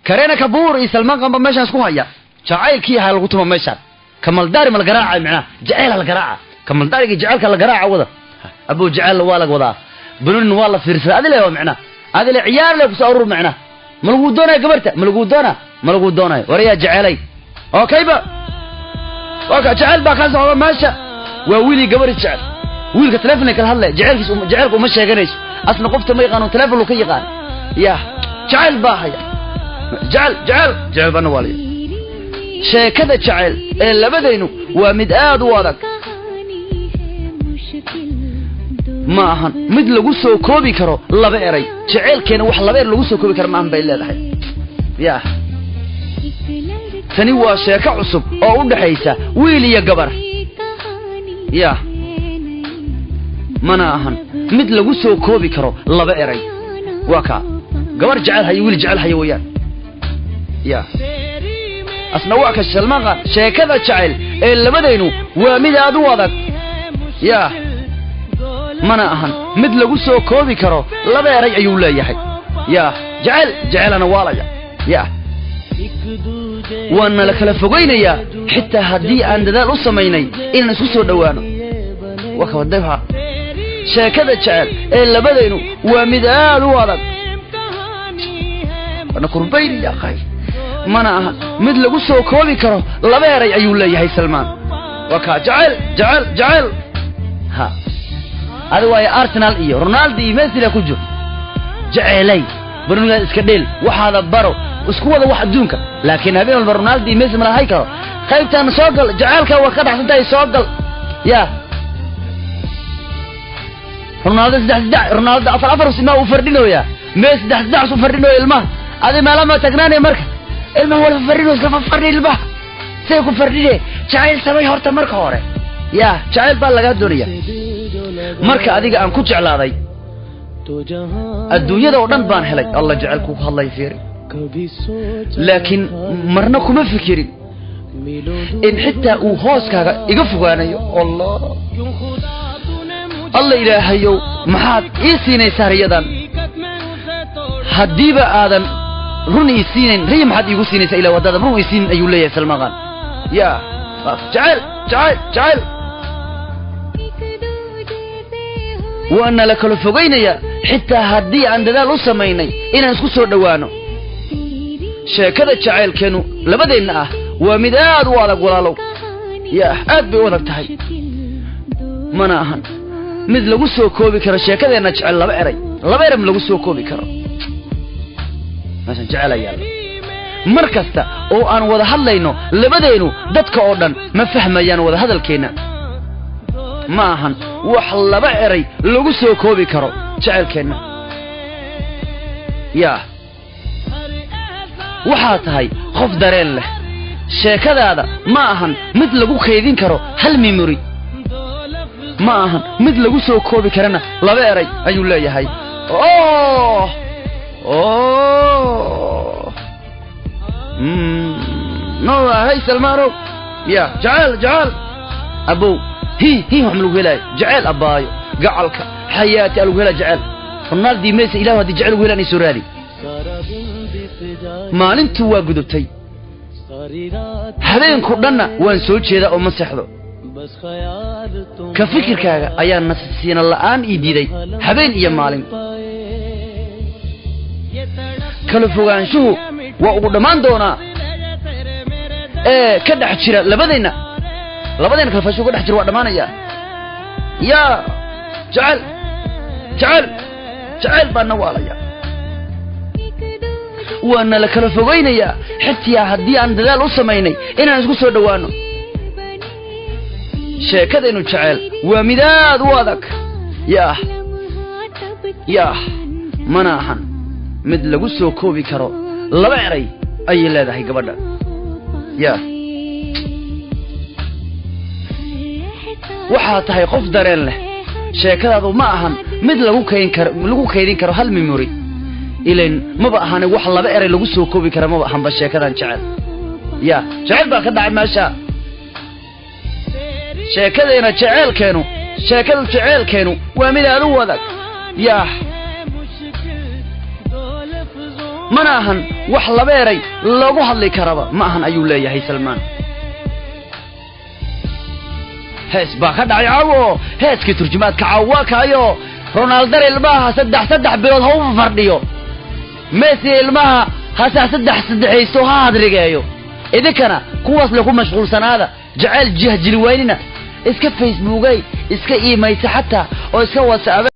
Kareena Kabuur iyo Salmaan Khan ba meeshaan isku haya. Jacaylkii ha lagu tuma meeshaan. Kamaldaari ma la garaaca macnaha? Jacayl ha la garaaca. Kamaldaariga jacaylka la garaaca wada. Abuu jacayl waa laga wadaa. Banuunin waa la fiirsadaa. Adile waa macnaha. Adile ciyaar le kusoo urur macnaha. Ma lagu doonayo gabarta? Ma lagu doonaa? Ma lagu doonayo. Warayaa jaceylay. Okay ba. Waa ka jacayl baa ka socda meesha. Waa wiil iyo gabar jecel. Wiilka telefoon kala hadlaya, jacaylkiisa jacaylka uma sheeganayso. Asna qofta ma yaqaano, telefoon uu ka yaqaan. Yaa jacayl baa haya. Jacayl, jacayl, jacayl bana waa la. Sheekada jacayl ee labadaynu waa mid aad u adag. Ma ahan mid lagu soo koobi karo laba eray. Jacaylkeena wax laba eray lagu soo koobi karo ma ahan bay leedahay. Yaa tani waa sheeko cusub oo u dhaxaysa wiil iyo gabar. Yaa mana ahan mid lagu soo koobi karo laba eray. Waa kaa gabar jecel haya, wiil jecel haya weeyaan. Yaa asna waa ka Salmaan Khan. Sheekada jecel ee labadaynu waa mid aad u adag. Yaa mana ahan mid lagu soo koobi karo laba eray ayuu leeyahay. Yaa jecel, jecelana waalaya. Yaa waana la kala fogeynayaa xitaa haddii aan dadaal u samaynay inaan isku soo dhowaano. Waa ka wadayha. Sheekada jecel ee labadaynu waa mid aad u adag. Waana kurbaynaya qay. Mana aha mid lagu soo koobi karo laba eray ayuu leeyahay Salmaan. Waa kaa jecel, jecel, jecel. Ha adi waayo Arsenal iyo Ronaldo iyo Messi la ku jiro. Jecelay barnuga iska dheel, waxaada baro isku wada wax adduunka, laakiin habeen walba Ronaldo iyo Messi ma lahay karo. Qaybtan soo gal, jacaylka waa ka dhaxsan tahay, soo gal. Yaa Ronaldo saddex saddex, Ronaldo afar afar ilmaha u fardhinoya, Messi saddex saddex u fardhinoya ilmaha. Adi meelama tagnaanay marka ilmaha wala fardhino, iska fardhi ilmaha say ku fardhine. Jacayl samay horta marka hore. Yaa jacayl baa lagaa doonaya. Marka adiga aan ku jeclaaday adduunyada oo dhan baan helay. Allah jacaylku ku hadlay fiiri. Laakiin marna kuma fikirin in xitaa uu hooskaaga iga fogaanayo. Allah, Allah ilaahayow, maxaad ii siinaysaa riyadan? Haddiiba aadan run ii siinayn, riya maxaad iigu siinaysaa? Ilah haddaadan run ii siinin ayuu leeyahay Salmaan Khan. Yaa jacayl, jacayl, jacayl. Waana la kala fogeynayaa xitaa haddii aan dadaal u samaynay inaan isku soo dhowaano. Sheekada jacaylkeenu labadeenna ah waa mid aad u adag walaalow. Yaa aad bay u adag tahay. Mana ahan mid lagu soo koobi karo sheekadeenna jecel laba eray. Laba eray ma lagu soo koobi karo. Meeshan jecel ayaa. Mar kasta oo aan wada hadlayno labadeennu dadka oo dhan ma fahmayaan wada hadalkeenna. Ma ahan wax laba eray lagu soo koobi karo jacaylkeenna. Yaa waxaa tahay qof dareen leh. Sheekadaada ma ahan mid lagu kaydin karo hal memory. Ma ahan mid lagu soo koobi karana laba eray ayuu leeyahay. Oh oh no hay Salmaanow. Ya jacayl, jacayl abow. Hi hi wax ma lagu helaayo jacayl abbaayo gacalka xayaati aa lagu helaa jacayl. Ronaldo Messi ilahu haddii jacayl lagu helaan soo raadi. Maalintu waa gudubtay, habeenku dhanna waan soo jeedaa oo ma seexdo. Ka fikirkaaga ayaa nasiina la'aan ii diiday habeen iyo maalin. Kala fogaanshuhu waa ugu dhammaan doonaa ee ka dhex jira labadeenna. Labadeenna kala fogaanshuhu ka dhex jira waa dhammaanaya. Yaa jacayl, jacayl, jacayl baa na waalaya. Waana la kala fogeynayaa xitaa haddii aan dadaal u samaynay inaan isku soo dhowaano. Sheekadaynu jecel waa mid aad u adag. Yaah yaah mana ahan mid lagu soo koobi karo laba eray ayay leedahay gabadha. Yaah waxaa tahay qof dareen leh. Sheekadaadu ma ahan mid lagu kaydin karo, lagu kaydin karo hal memory. Ilayn maba ahane wax laba eray lagu soo koobi kara maba ahanba sheekadan jecel. Yaa jecel baa ka dhacay meesha. Sheekadeena jeceelkeenu, sheekada jeceelkeenu waa mid aad u adag. Yaah Mana ahan wax labeeray loogu hadli karaba ma ahan, ayuu leeyahay Salmaan. Hees baa ka dhacay caawo, heeskii turjumaadka caawo waa kaayo. Ronaldar ilmaha 3 bilood ha u fardhiyo, Messi ilmaha hase 3 saddexaysto ha hadrigeeyo. Idinkana kuwaas lagu mashquulsanaada, jacayl jihjili waynina, iska facebookay, iska iimaysa xataa oo iska whatsapp.